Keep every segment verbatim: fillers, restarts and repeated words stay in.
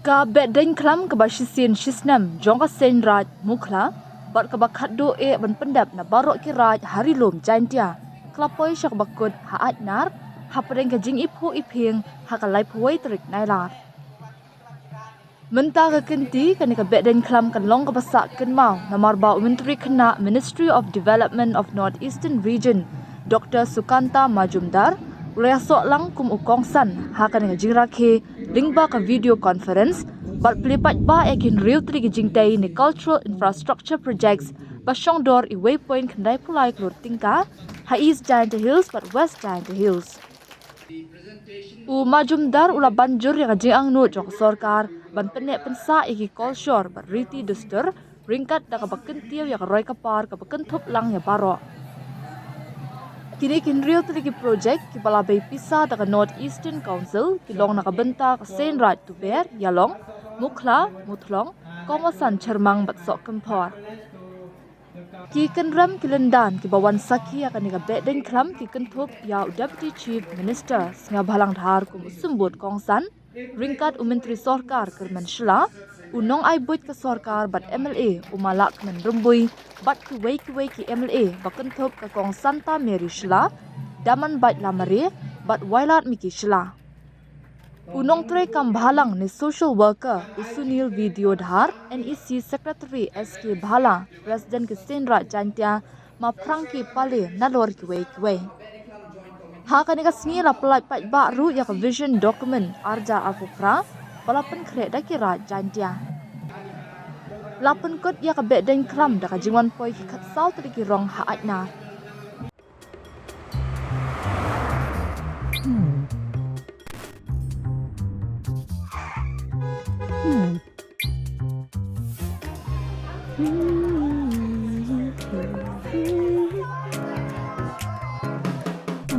Ka Behdeiñkhlam kaba shisien shisnem jong ka Seiñ Raij Mukhla bad kaba khatduh eh ban pyndep na baroh ki raij ha Ri Lum Jaintia ka la poi sha kaba kut ha Aitnar hapdeng ka jingiphuh iphieng ha ka laiphew wei tarik Nailar. Mynta ka kynti kane ka Behdeiñkhlam kan long kaba sah kynmaw namar ba u Myntri Khynnah, Ministry of Development of North Eastern Region, Doctor Sukanta Majumdar, u la ïasoh lang kum u kongsan ha kane ka jingrakhe lyngba ka video conference bad plie paidbah ïa ki hynriew tylli ki jingtei ne cultural infrastructure projects ba shongdor iwei point khyndai phew lai klur tyngka ha East Jaintia Hills bad West Jaintia Hills. U Majumdar u la ban jur ïa ka jingangnud jong ka sorkar ban pynneh pynsah ïa ki kolshor bad riti dustur ryngkat da kaba kyntiew ïa ka roi ka par kaba kynthup lang ïa baroh. Kine ki hynriew tylli ki project kiba la bei pisa da ka North Eastern Council ki long na ka bynta ka Seiñ Raij Tuber, Ïalong, Mukhla, Muthlong, Kongwasan, Chyrmang bad Sohkymphor. Ki kynrem ki lyndan kiba wan sakhi ïa kane ka Behdeiñkhlam ki kynthup ïa u Deputy Chief Minister Sniawbhalang Dhar kum u symbud kongsan, ryngkat u Myntri Sorkar Kyrmen Shylla, u nongai buit ka sorkar bad M L A u Malakmen Rymbui, bad kiwei kiwei ki M L A ba kynthup ka Kong Santa Mary Shylla, Damanbait Lamare, bad Wailadmiki Shylla. U nongtrei kam bhalang ne social worker u Sunil V Deodhar, N E C Secretary S K Bhalla, President ki Seiñ Raij Jaintia, ma Frankie Pale nalor kiwei kiwei. Ha kane ka sngi la plie paidbah ruh ïa ka vision document arja arphew phra ba la pynkhreh da ki raij Jaintia. La pynkut ïa ka Behdeiñkhlam da ka jingwan poi ki khatsaw tylli ki rong ha Aitnar.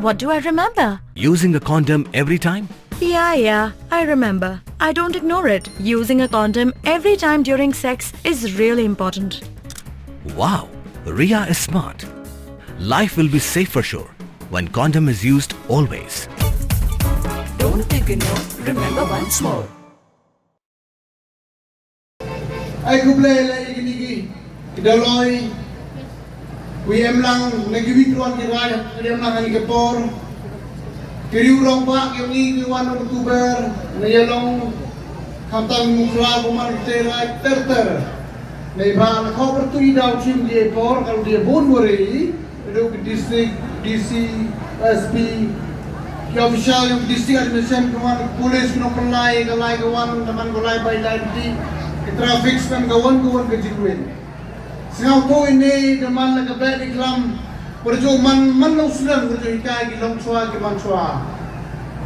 What do I remember? Using a condom every time? Yeah, yeah, I remember. I don't ignore it. Using a condom every time during sex is really important. Wow, Ria is smart. Life will be safe for sure when condom is used always. Don't ignore, remember once more. Ai khublei ïa kine ki, ki dolloi, ki emlang na kiwei ki raij, ki emlang ha kane ka por. Ki riew rangbah ki ong i ki wan na October, na Ïalong, khamtam Mukhla, kumne ki raij ter ter. Neibhah la khawpyrthuh i daw chim ki por, ka long ki bun wari. Ruh ki district, D C, S P, ki official jong district administration, ki wan, police, ki nongpynlait, ka lai ka wan, ka man ka lai bai lai ti, ki traffic span ka wan, ka wan ka jingwin. Sngewthuh ine, da man la ka Behdeiñkhlam, pyrjong man, man la u snem, pyrjong hikai ki longshuwa, ki manshuwa.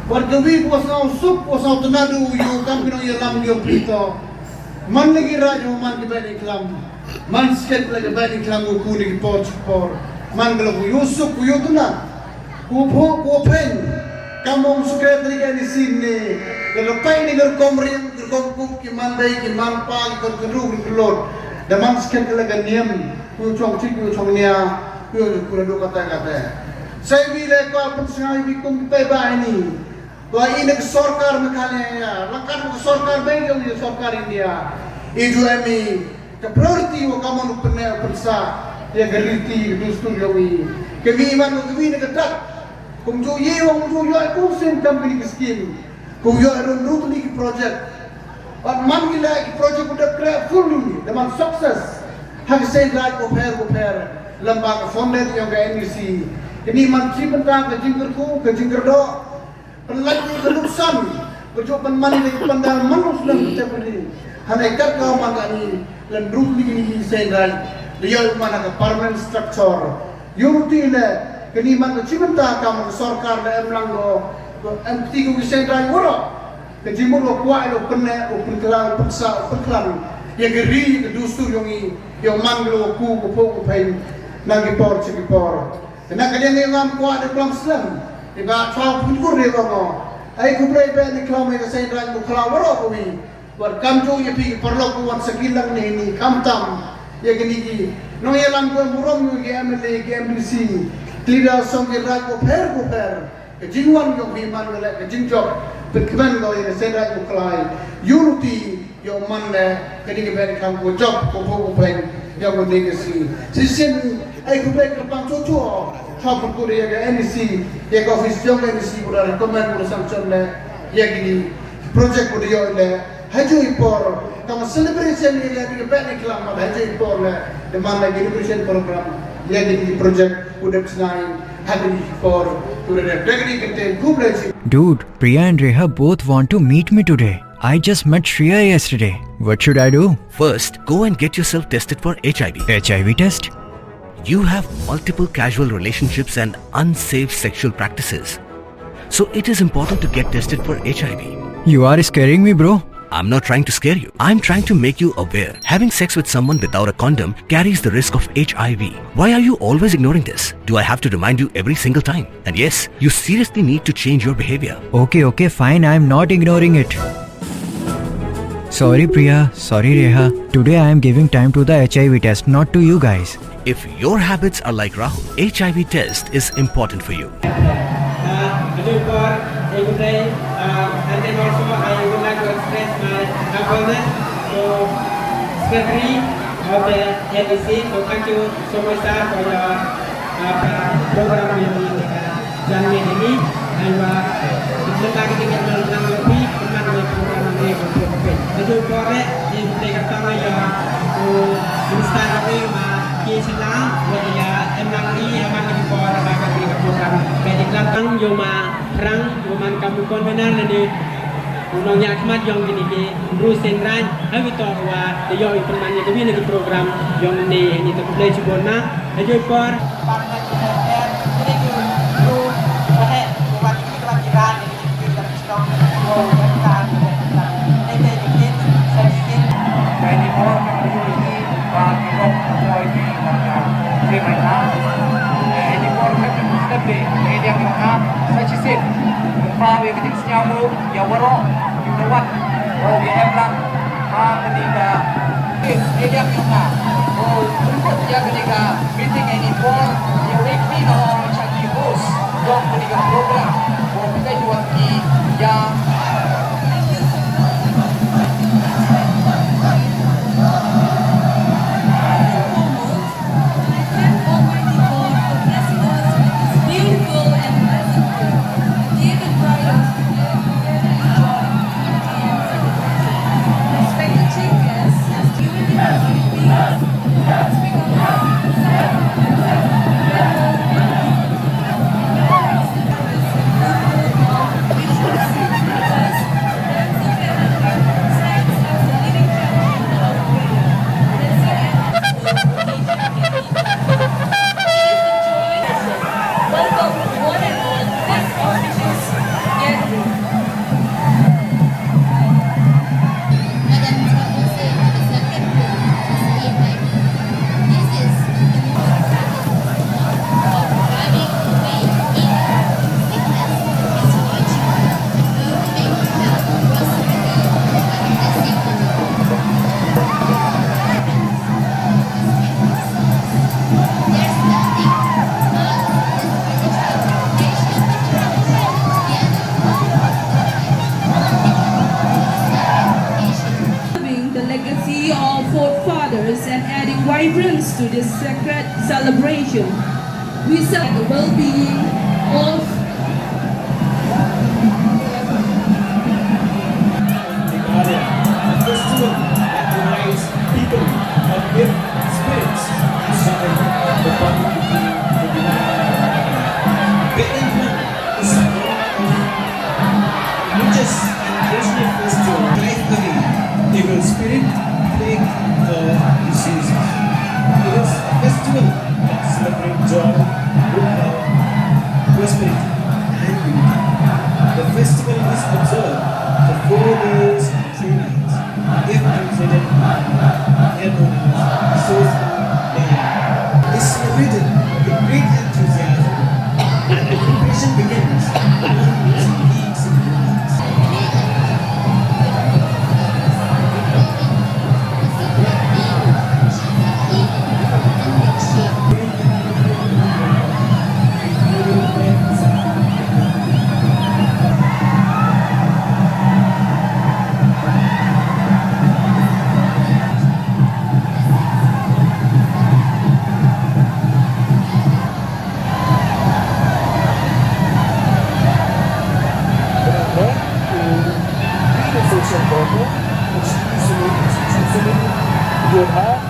Bad kawi ko sngewsuk, ko sngewtynnad u ïoh kam ki nongïalam ïoh pynto. Man la ki raij, man ki Behdeiñkhlam. Man skhem la ka Behdeiñkhlam u kiew na ki por ki por. Man ka la ku ïoh suk ku ïoh tynnad. Ku phuh ku phein. Kam ong secretary ka N E C ne. Ka la peit ne ka rukom rim, ka rukom kup, ki man bei, ki man pa, ki kon kynru, ki kynlot. Da man skhem la ka niam. Ku ïoh chong chit, ku ïoh chong nia. Ku ïoh ku la duk kata kata. Sa iwi le ko pynsngew iwi kum ki paidbah ini. Ba i na ka sorkar Meghalaya, la kat ka sorkar bei jong i sorkar India. I ju em i ka priority wa ka mon u pynneh u pynsah ïa ka riti ka dustur jong i. Ka wi man ka wi na ka dak. Kum ju i wa kum ju ïoh kum sien kam kini ki skim. Kum ïoh run rut ni ki project. Bad man ki la ki project u dep kreh fully, da man success. Ha ka seng raij ko pher ko pher. Lem bad ka funded jong ka N E C. Kini man chi bynta ka jingkyrkhu, ka jingkyrdoh. Pynlait ïa ka nuksan, ka jong pynman ïa ka pandal man u snem ka tep ri. Hynrei kat ka man kani, lem ruh ïa kini ki seng raij, lem ïoh man ka permanent structure. Ïoh ruh ti le, kini man ka chi bynta ka man ka sorkar da em lang ko, ko em kti ko ki seng raij waroh. Ka jingmut ko kwah ïa u pynneh, u pynkylla, u pynsah, u pynkylla. Ïa ka ri, ïa ka dustur jong i, ïa u man ko ku, ko phuh, ko phein, na ki por, chi ki por. Te na ka liang ïa ngam kwah da klam slem. Iba chwa pynkur de ba ngo. Ai khublei ba ni klam ïa ka seng raij Mukhla waroh kawi. Wat kam jong ïa phi ki paralok ki wan sakhi lang ne ni khamtam. Ïa kini ki nongïalam ko burom ïa ki M L A, ki M D C. Ki leader song ki raij ko pher ko pher. Ka jingwan jong phi man ka leh ka jingjop. Pynkhlan ko ïa ka seng raid u khlai. Ïa u ruti ïa u man le kane ka bad kham ko jop ko pho ko peng ïa u ne ka si. Shisien ai khublei kyrpang chuh chuh. Chuh pyrkhat ïa ka N E C ïa ka office jong ka N E C ko da recommend ko da sanction le ïa kine project ko da ïoh le. Hajuh i por ka ma celebration ïa le kane ka bad khlam ma hajuh i por le. Demand le kane ka program ïa kine ki project ko da pynshai hajuh i por ko da dep. Kane ka te khublei shi. Dude, Priya and Reha both want to meet me today. I just met Shreya yesterday. What should I do? First, go and get yourself tested for H I V. H I V test? You have multiple casual relationships and unsafe sexual practices. So it is important to get tested for H I V. You are scaring me, bro. I'm not trying to scare you. I'm trying to make you aware. Having sex with someone without a condom carries the risk of H I V. Why are you always ignoring this? Do I have to remind you every single time? And yes, you seriously need to change your behavior. Okay, okay, fine. I'm not ignoring it. Sorry, Priya. Sorry, Reha. Today I am giving time to the H I V test, not to you guys. If your habits are like Rahul, H I V test is important for you. Uh, Ajay Paul, Ajay, uh, and then also I would like to express my thankfulness to Secretary of the N E C. So thank you so much, sir, for your, uh, program. Janmiet ïa ngi, ai ba, mynta ka jingïalang lang jong phi, mynta ka program ngi ba phi phi. Ka jong pore, ngi phi ka tang ïa u Minister ngi ma ki sila, wa ïa em lang ngi ïa man ki por ba ka ngi ka program. Ka jingïalang tang ïa ma Phrang, ïa man ka mu convener ne ni. U nongñiah khmat jong kine ki Hynriew seng raid, ha ki tor wa, te ïoh i pynman ïa ka wi na ki program, jong ne, ni te khublei shibun na, ha joi por. Sñiaw mo ïa waroh, ïa waroh, ïa em lang ha kane ka, eh, ïa em lang ha, o, pynkhot ïa kane ka meeting ïa kane por, ïa wei kine na ong cha ki host jong kane ka program, o, pynkhot ïa ki ïa. I thank Almighty God for blessing us with this beautiful and blessed day. David Bryant, respected chief guests, as community leaders, speak on behalf of the Preserving the legacy of forefathers and adding vibrance to this sacred celebration. We celebrate the well-being of Meghalaya, a festival that unites people and gives spirits and strength the bond between the divine. Betel Hunt is one of religious and cultural festival drive away evil spirit, plague or diseases. It is a festival that celebrates joy, good health, prosperity, and unity. The festival is observed for four days and three nights. If translated in Hindi, is celebrated with great enthusiasm. The preparation begins one week in advance. Ïa